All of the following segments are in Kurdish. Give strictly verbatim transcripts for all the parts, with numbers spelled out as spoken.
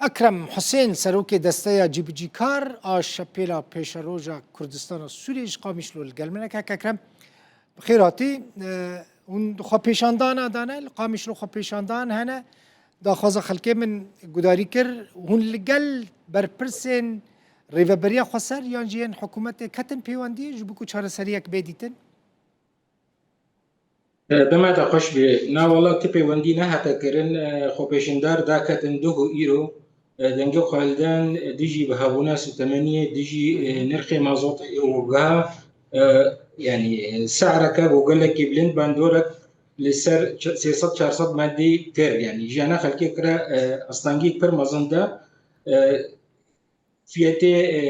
Ekrem Husên, serokê Desteya Cîbicîkar a Şepêla Pêşeroja Kurdistana Sûriyê ji Qamişlo li gel min e. Kek Ekrem, bi xêr hatî. E, hûn xwepêşandana dane, li Qamişlo xwepêşandan hene. Daxwaza xelkê min gudarî kir. Hûn li gel berpirsên Rêveberiya Xweser yan jî yên hikûmetê ketin pêwendiyê ji bo ku çareseriyek bê dîtin? E, dema te xweş be. Na wala, ti pêwendî nehate kirin. E, xwepêşindar daketin duh û îro, e, dengê xwe li dan dijî bihabûna sûtemeniyê, dijî, e, nirxê mazotê û giha, e, yanî, e, se'reke ku gelekî bilind bandorek li ser ç-, sê sed çar sed madî kir. Yanî jiyana xelkê kira, e, astengî pir mezin de, e, fiyetê, e,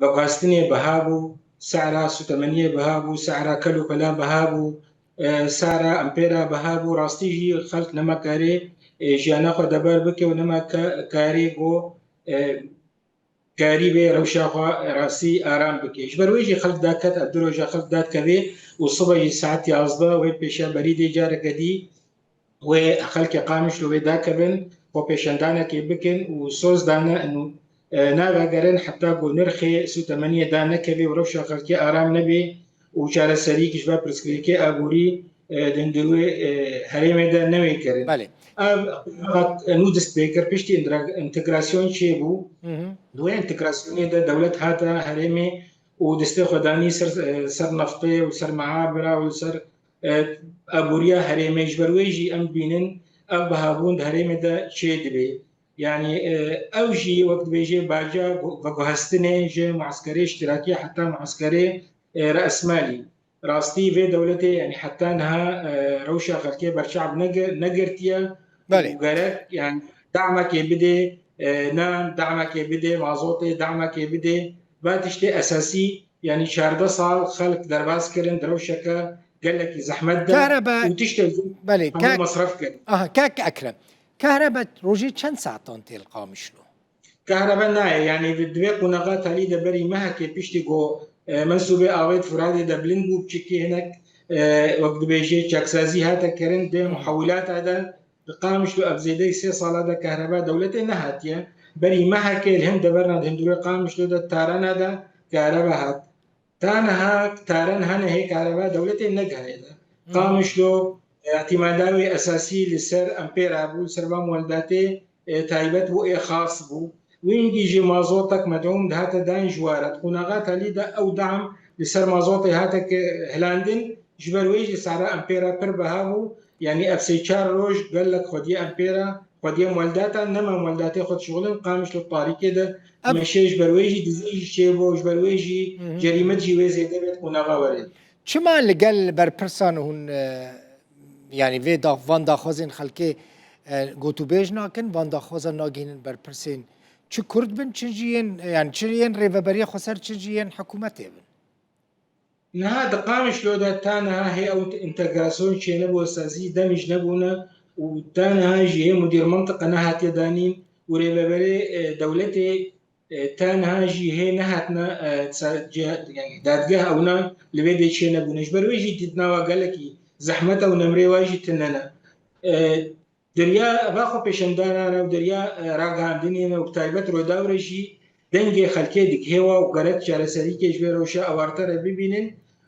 veguhestinê biha bû, se'ra sûtemeniyê biha bû, se'ra kel û pela biha bû, e, se'ra empêra biha bû. Rastî jî xelk nema karê, e, jiyana xwe deber bike û nema ka-, karê ku, e, karî bê rewşa xwe rastî aram bike. Ji ber wê jî xelk daket, ev du roja xelk dakevê û sibe jî saet yazdeh wê pêşa berîdê careke dî wê xelkê Qamişlo wê dakevin, xwepêşandanekê bikin û soz dane û, e, navegerin heta ku nirxê sûtemeniyê danekeve û rewşa xelkê aram nebe û çareseriyek ji ber pirsgirêkê aborî, e, di hundirê, e, herêmê de newê kirin. Belê. Ev, ev nû dest pê kir piştî întegra-, întegrasyon çêbû. Hı hı. Di wê întegrasyonê de dewlet hate herêmê û destê xwe danî ser, e, ser neftê û ser meabira û ser e, aboriya herêmê. Ji ber wê jî em dibînin ev bihabûn di herêmê de çê dibe. Yanî, e, ew jî wek dibêje baca gu-, veguhestinê ji mueskerê îştirakî heta mueskerê, e, re'smalî. Rastî vê dewletê, yanî heta niha, e, rewşa xelkê berçav negi-, negirtiye. Belê. Û gerek, yanî damekê bidê, e, nan, damekê bidê mazotê, damekê bidê. Va tiştê esasî. Yanî çardeh sal xelk derbas kirin, di rewşeke gelekî zehmet de. Kahrebe, û tiştê jî belê, hemû kek, mesref kirin. Aha, kek Ekrem. Kahrebe rojê çend saetan tê li Qamişlo? Kahrebe nayê, yanî di, di vê qonaxa talî de berî mehekê piştî ku, e, mensûbê avê di Furadê de bilind bû, piçikî hinek, e, wek dibêjê çaksazî hate kirin, di muhewilata de Di Qamişlo ev zêdeyî sê sala de kahreba dewletê nehatiye. Berî mehekê li hin deverna di hundirê Qamişlo de tarana de kahreba hat. Ta niha taran hene hê kahreba dewletê negihayê de. Hmm. Qamişlo, e, îtîmada wê esasî li ser empêra bû, li ser van muweldatê, e, taybet bû, ê xas bû. Wî hingî jî mazotek medûm dihate dan ji ware. Di qonaxa talî de ew dam li ser mazotê hate ki hilandin, ji ber wê jî sehra empêra pir biha bû. Yanî ev sê çar roj gelek xwediyê empêra, xwediyê mueldata, nema mueldatê xwe dişuxulin, Qamişlo tarîkê de Ev meşê ji ber wê jî dizî jî çêbû, ji ber wê jî Hı hı. cerîmet jî wê zêde bêt qonaxa werê. Çima li gel berpirsan hûn, e, yanî vê da-, van daxwazên xelkê, e, gotûbêj nakin, van daxwazan nagihînin berpirsên çi Kurd bin, çi jî yên, yanî çi yên Rêveberiya Xweser, çi jî yên hikûmetê bin? Niha di Qamişlo de ta niha hê ew întegrasyon çênebû, sazî demî jî nebûne û ta niha jî hê mudîr mintiqe nehatiye danîn û rêveberê, e, dewletê, e, ta niha jî hê nehatine, e, sa-, ciha-, yanî dadgeh ewna li vê dê çênebûne. Ji ber wê jî di nava gelekî zehmeta û nemrê wa jî tune ne. E, Deriya va xwepêşandanan e û deriya, e, ragihandinê ne û bi taybet Rûdawê re jî dengê xelkê digihê wa û gerek çareserîkê ji vê rewşa awarte re bibînin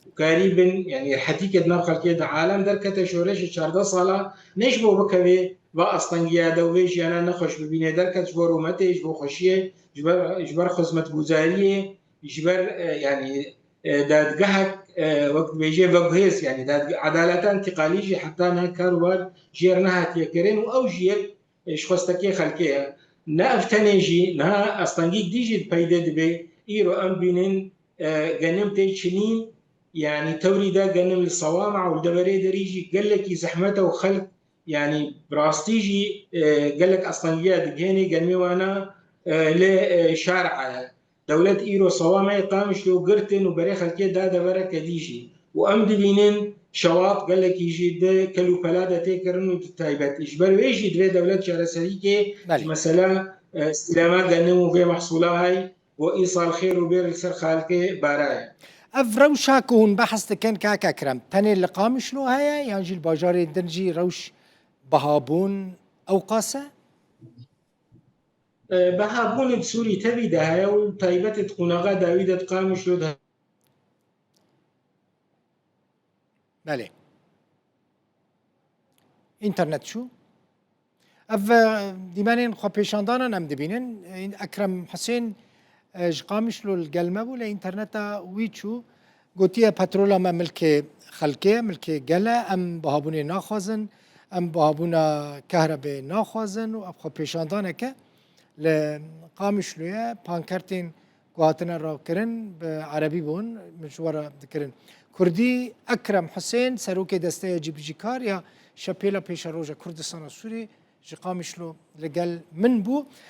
û karî bin, yanî rehetîkê di nav xelkê de alem derkete şoreşê çardeh sala ne ji bo bikevê va astengiya de û vê jiyana nexweş bibînê derket ji bo rûmetê, ji bo xweşiyê, ji ber, ji ber xizmetguzariyê, ji ber, e, yanî, e, dadgehek, e, wek dibêje veguhêz, yanî dadge-, edaleta întîqalî jî heta niha kar û bar jê re nehatiye kirin û ew jî yek, e, ji xwestekê xelkê ye. Ne ev tenê jî, niha astengîk dî jî peyde dibe. Îro em bînin, e, genim tê çinîn, yanî tewrî de genim li Sewama û li deverê derî jî gelekî zehmet e û xelk Yanî bi rastî jî, e, gelek astengiya digihênê genmê wana, e, lê, e, şar'a ye. Dewlet îro Sewameyê Qamişlo girtin û berê xelkê da devereke dî jî. Û em dibînin şewat gelekî jî di kel û pela de tê kirin û di taybet. Ji ber wê jî divê dewlet çareserîkê Belê. ji mesela, e, îstîlama genim û vê mehsûla hay, Bo îsal xêr û bêr li ser xelkê baraye. Ev rewşa ku hûn behs dikin, kak Ekrem, tenê li Qamişlo heye yan jî li bajarên din jî rewş bihabûn ewqas e? E, bihabûnê di Sûrî tevî de heye û taybetê di qonaxa dawî de di Qamişlo de. Belê. Înternet çû. Ev, e, dîmenên xwepêşandanan em dibînin. E, Ekrem Husên, e, ji Qamişlo li gel me bû, lê înterneta wî çû. Gotiye, petrola me milkê xelkê ye, milkê gel e, em bihabûnê naxwazin, em bihabûna kehrebê naxwazin û ev xwepêşandaneke li Qamişloyê pankartên ku hatine ravkirin bi erebî bûn, min ji we re dikirin. Kurdî, Ekrem Husên, serokê desteya cîbicîkar ya Şepêla Pêşeroja Kurdistana Sûrê ji Qamişlo li gel min bû.